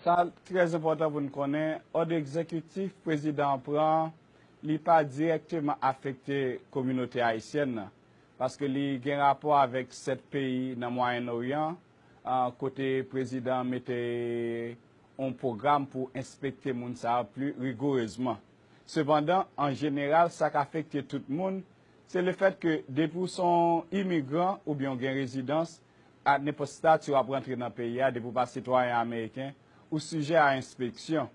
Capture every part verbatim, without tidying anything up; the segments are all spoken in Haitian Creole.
Sa trè enpòtan pou n konnen, òd egzekitif prezidan an pran, li pa dirèkteman afekte kominote ayisyèn nan, paske li gen rapò avèk sèt peyi nan Mwayen Oryan, ah, kote prezidan an mete yon pwogram pou enspekte moun sa yo pli rigorezman. Sepandan, an jeneral, sa k afekte tout moun, se lefèt ke depi w se yon imigran oubyen w gen rezidans, ak nenpòt estati w ap rantre nan peyi a, depi w pa sitwayen ameriken, ou sijè a enspeksyon.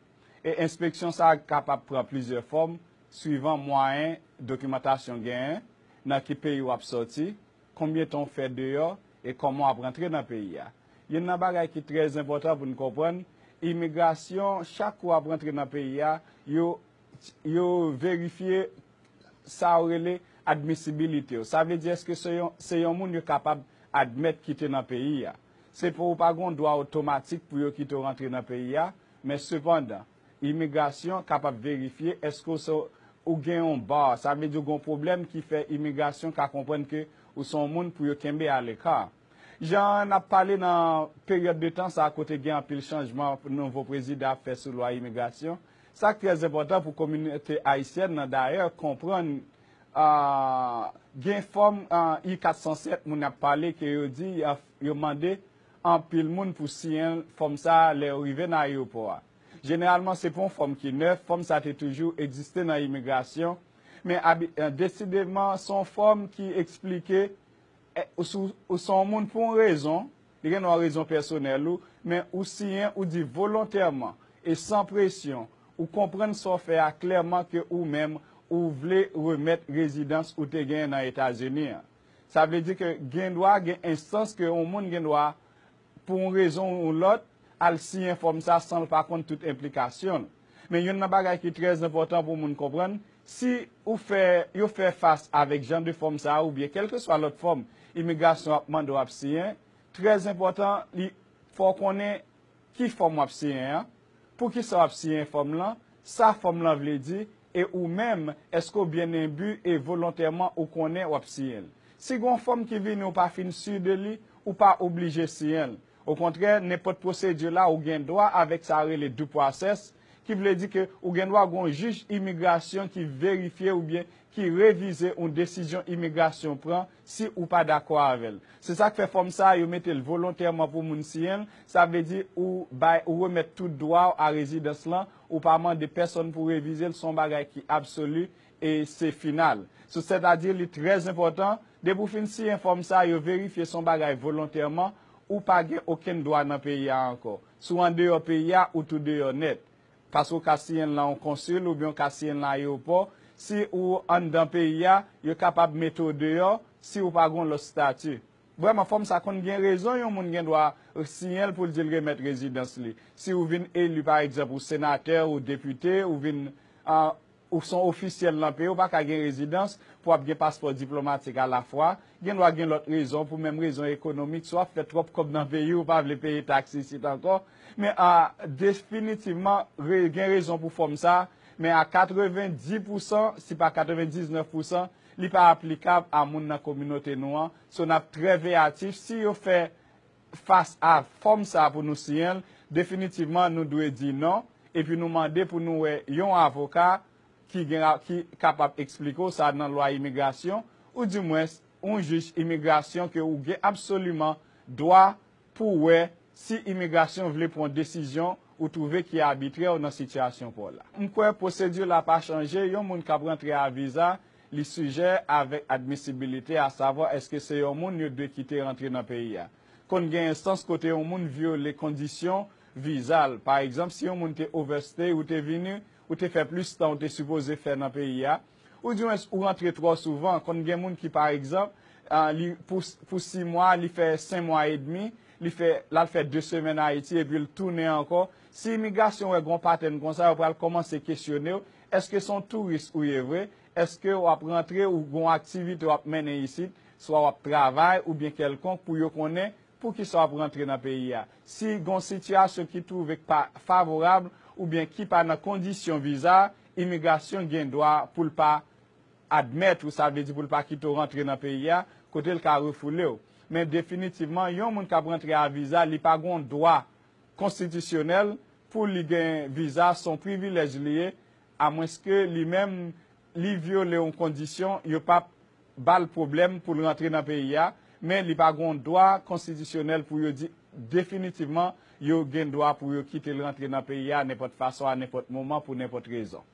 E enspeksyon sa a kapab pran plizyè fòm, swivan mwayen dokimantasyon w genyen, nan ki peyi w ap sòti, konbyen tan w fè deyò, e kòman w ap rantre nan peyi a. Youn nan bagay ki trè enpòtan pou n konprann, imigrasyon, chak kou w ap rantre nan peyi a, yo, yo verifye sa yo rele admisibilite w. Sa vle di, èske se yon, se yon moun yo kapab admèt kite nan peyi a. Se pou w pa gen yon dwa otomatik pou yo kite w rantre nan peyi a, men sepandan, imigrasyon kapab verifye èske w se, ou gen yon bar, sa vle di w gen yon pwoblèm ki fè imigrasyon ka konprann ke ou se yon moun pou yo kenbe aleka. Jan n ap pale nan peryòd de tan sa a kote gen anpil chanjman nouvo prezidan ap fè sou lwa imigrasyon, sa k trè enpòtan pou kominote ayisyèn nan dayè konprann, ah, gen fòm, ah, I kat san sèt moun ap pale ke yo di, ah, yo mande anpil moun pou siyen fòm sa a lè yo rive nan ayewopò a. Jeneralman, se pa yon fòm ki nèf, fòm sa a te toujou egziste nan imigrasyon, men abi-, eh, desideman, se yon fòm ki eksplike, eh, ou, sou, ou se yon moun pou yon rezon, li gen yon rezon pèsonèl ou, men ou siyen, ou di volontèman e san presyon, ou konprann sa w fè a klèman ke ou menm, ou vle remèt rezidans ou te genyen nan Etazini an. Sa vle di ke gen dwa, gen enstans ke yon moun gen dwa, pou yon rezon ou lòt, al siyen fòm sa a san l pa konn tout enplikasyon l. Men youn nan bagay ki trè enpòtan pou moun konprann, si ou fè, yo fè fas avèk jan de fòm sa a oubyen kèlkeswa lòt fòm imigrasyon ap mande w ap siyen, trè enpòtan, li, fò w konnen ki fòm w ap siyen an, poukisa w ap siyen fòm lan, sa fòm lan vle di, e ou menm, èske w byen enbi e volontèman ou konnen w ap siyen l. Si gen yon fòm ki vini ou pa fin si de li, ou pa oblije siyen l. Okontrè, nenpòt pwosedi la, ou gen dwa avèk sa rele due process, ki vle di ke ou gen dwa gen yon jij imigrasyon ki verifye oubyen ki revize yon desizyon imigrasyon pran si ou pa dakò avè l. Se sa k fè fòm sa a, yo mete l volontèman pou moun siyen l, sa vle di ou bay, ou remèt tout dwa w a rezidans lan, ou pa mande pèsonn pou revize l, se yon bagay ki absoli e se final. So, sètadi li trè enpòtan, depi w fin siyen fòm sa a, yo verifye se yon bagay volontèman, ou pa gen okenn dwa nan peyi a ankò. Si w andeyò peyi a, ou tou deyò nèt. Paske w ka siyen l nan yon konsil oubyen w ka siyen l nan ayewopò. Si ou anndan peyi a, yo kapab mete w deyò si ou pa gen yon lòt estati. Vrèman, fòm sa konn gen rezon yon moun gen dwa siyen l pou l di l remèt rezidans li. Si ou vin eli, pa egzanp, ou senatè, ou depite, ou vin, ah, ou se yon ofisyèl nan peyi, ou pa ka gen rezidans pou w ap gen paspò diplomatik alafwa. Gen dwa gen lòt rezon, pou menm rezon ekonomik, si w ap fè twòp kòb nan peyi, ou pa vle peye taks isit ankò. Men, ah, definitivman, re-, gen rezon pou fòm sa, men a katrevenndis pousan, si pa katrevendiznèf pousan, li pa aplikab a moun nan kominote nou an. So, n ap trè veyatif. Si yo fè fas a fòm sa a pou nou siyen l, definitivman, nou dwe di non, epi nou mande pou nou wè yon avoka ki gen, ki kapab eksplike w sa nan lwa imigrasyon, oudimwens, yon jij imigrasyon ke ou gen absoliman dwa pou wè si imigrasyon vle pran yon desizyon ou twouve ki abitrè nan sitiyasyon pa w la. M kwè pwosedi la pa chanje, yon moun k ap rantre a viza, li sijè avèk admisibilite, asavwa èske se yon moun yo dwe kite rantre nan peyi a. Konn gen enstans kote yon moun vyole kondisyon viza l. Pa egzanp, si yon moun te overstay, ou te vini, ou te fè plis tan ou te sipoze fè nan peyi a, oudimwens ou rantre twò souvan. Konn gen moun ki, pa egzanp, ah, li, pou, pou sis mwa, li fè senk mwa edmi, li fè, l al fè de semèn Ayiti, epi l tounen ankò. Si imigrasyon wè gen yon patèn konsa, yo pral kòmanse kesyone w, èske se yon touris ou ye vre? Èske w ap rantre ou gen yon aktivite w ap mennen isit, swa w ap travay oubyen kèlkonk, pou yo konnen poukisa w ap rantre nan peyi a. Si gen yon sitiyasyon ki twouve k pa favorab oubyen ki pa nan kondisyon viza, imigrasyon gen dwa pou l pa admèt ou, sa vle di pou l pa kite w rantre nan peyi a, kote l ka refoule w. Men definitivman, yon moun k ap rantre a viza, li pa gen yon dwa konstitisyonèl Pou li gen viza, se yon privilèj li ye, amwenske li menm, li vyole yon kondisyon, yo p ap ba l pwoblèm pou l rantre nan peyi a, men li pa gen yon dwa konstitisyonèl pou yo di definitivman yo gen dwa pou yo kite l rantre nan peyi a nenpòt fason, a nenpòt moman, pou nenpòt rezon.